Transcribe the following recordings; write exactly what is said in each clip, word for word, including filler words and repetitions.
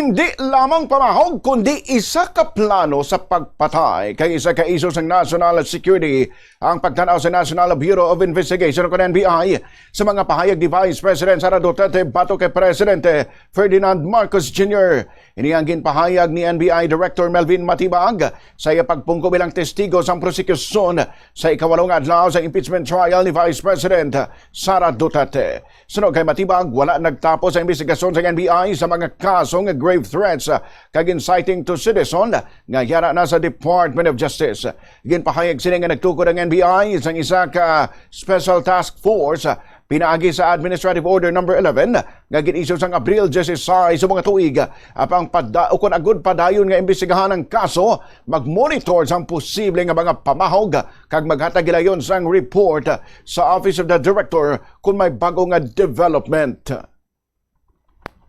Hindi lamang pamahog, kundi isa ka plano sa pagpatay kag isa ka isyu sang national security ang pagtan-aw sa National Bureau of Investigation o N B I sa mga pahayag ni Vice President Sara Duterte batok kay Presidente Ferdinand Marcos Junior. Ini ang ginpahayag ni N B I Director Melvin Matibag sa iya pagpungko bilang testigo sang prosekusyon sa ikawalo nga adlaw sa impeachment trial ni Vice President Sara Duterte. Suno kay Matibag, wala nagtapos ang imbestigasyon sa N B I sa mga kaso nga grave threats, ah, kag inciting to sedition nga yara na sa Department of Justice. Ginpahayag sini nga nagtukod ang N B I sang isa ka special task force, ah, pinaagi sa Administrative Order Number Eleven nga gin-issue sang Abril dieciséis sa mga tuig, ah, apang pada-, ukon agud padayon nga imbestigahan ang kaso, mag-monitor sang posible nga mga pamahog kag maghatag hilayon sang report sa Office of the Director kon may bag-o nga development.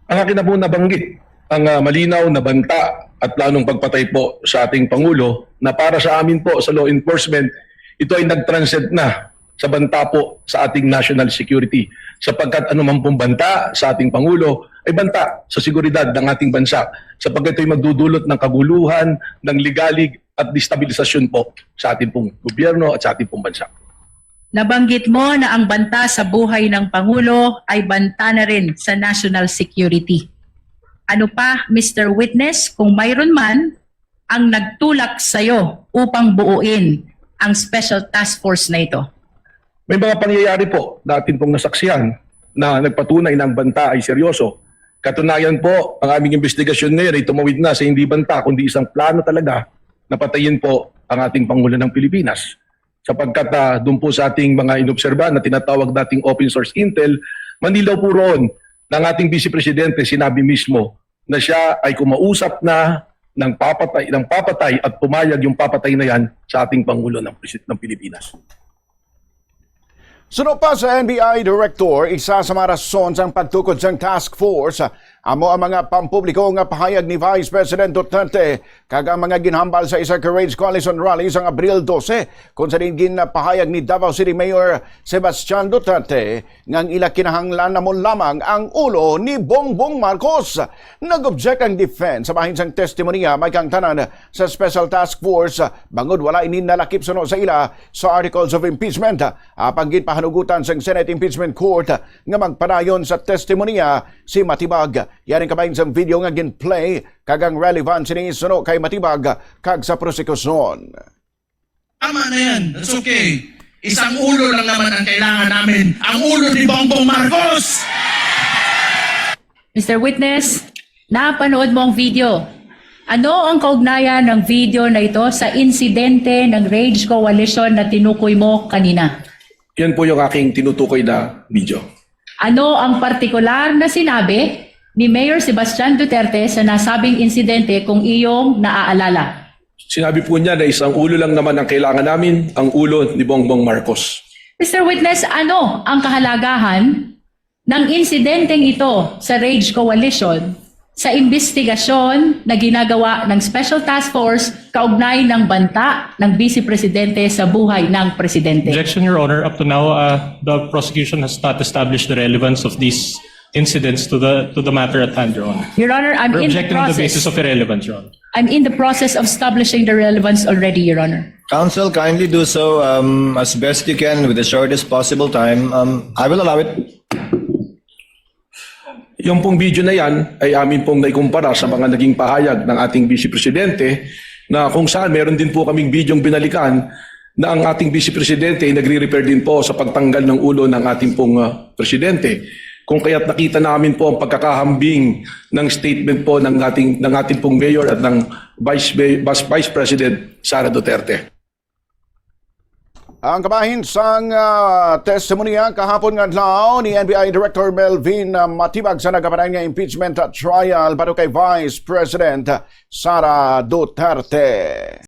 Ang akin na po nabanggit ang, ah, malinaw na banta at planong pagpatay po sa ating Pangulo na para sa amin po sa law enforcement, ito ay nag-transcend na sa banta po sa ating national security. Sapagkat anuman pong banta sa ating Pangulo ay banta sa seguridad ng ating bansa. Sapagkat ito'y magdudulot ng kaguluhan, ng ligalig at destabilisasyon po sa ating pong gobyerno at sa ating pong bansa. Nabanggit mo na ang banta sa buhay ng Pangulo ay banta na rin sa national security. Ano pa, Mister Witness, kung mayroon man ang nagtulak sa'yo upang buuin ang special task force na ito? May mga pangyayari po na atin pong nasaksihan na nagpatunay na ang banta ay seryoso. Katunayan po, ang aming investigasyon ngayon ay tumawid na sa hindi banta, kundi isang plano talaga na patayin po ang ating Pangulo ng Pilipinas. Sapagkat, ah, doon po sa ating mga inobserba na tinatawag nating open source intel, manilaw po roon na ang ating Vice Presidente sinabi mismo na siya ay kumausap na ng papatay, ng papatay at pumayag yung papatay na yan sa ating Pangulo ng, Pres-, ng Pilipinas. Suno pa sa N B I Director, isa sa mga rason sang pagtukod sang task force amo ang mga pampubliko nga pahayag ni Vice President Duterte kag ang mga ginhambal sa isa ka Rage Coalition rally sang Abril dose, kung sa diin ginpahayag ni Davao City Mayor Sebastian Duterte nga ang ila kinahanglan amo lamang ang ulo ni Bongbong Marcos. Nag-object ang defense sa bahin sang testimonya may kaangtanan sa Special Task Force bangod wala ini nalakip suno sa ila sa articles of impeachment. Apang ginpahanugutan sang Senate Impeachment Court nga magpadayon sa testimonya si Matibag. Yari ang kabahin sang video nga gin-play kag ang relevance sini suno kay Matibag kag sa prosekusyon. Tama na yan. That's okay. Isang ulo lang naman ang kailangan namin. Ang ulo ni Bongbong Marcos! Mister Witness, napanood mo ang video. Ano ang kaugnayan ng video na ito sa insidente ng Rage Coalition na tinukoy mo kanina? Yan po yung aking tinutukoy na video. Ano ang partikular na sinabi ni Mayor Sebastian Duterte sa nasabing insidente kung iyong naaalala? Sinabi po niya na isang ulo lang naman ang kailangan namin, ang ulo ni Bongbong Marcos. Mister Witness, ano ang kahalagahan ng insidenteng ito sa Rage Coalition sa imbestigasyon na ginagawa ng Special Task Force kaugnay ng banta ng Vice Presidente sa buhay ng Presidente? Objection, Your Honor. Up to now, uh, the prosecution has not established the relevance of these incidents to the, to the matter at hand, Your Honor. Your Honor, I'm We're in the objecting on the basis process. Of irrelevance, Your Honor. I'm in the process of establishing the relevance already, Your Honor. Counsel, kindly do so, um, as best you can with the shortest possible time. Um, I will allow it. Yung pong video na yan ay amin pong naikumpara sa mga naging pahayag ng ating Vice Presidente na kung saan meron din po kaming bidyong binalikan na ang ating Vice Presidente ay nagre-refer din po sa pagtanggal ng ulo ng ating pong, ah, Presidente. Kung kaya't nakita namin po ang pagkakahambing ng statement po ng ating, ng ating pong Mayor at ng Vice, Vice, Vice President Sara Duterte. Ang kabahin sang, ah, testimonya kahapon nga adlaw ni N B I Director Melvin, ah, Matibag sa nagapadayon nga impeachment trial batok kay Vice President Sara Duterte.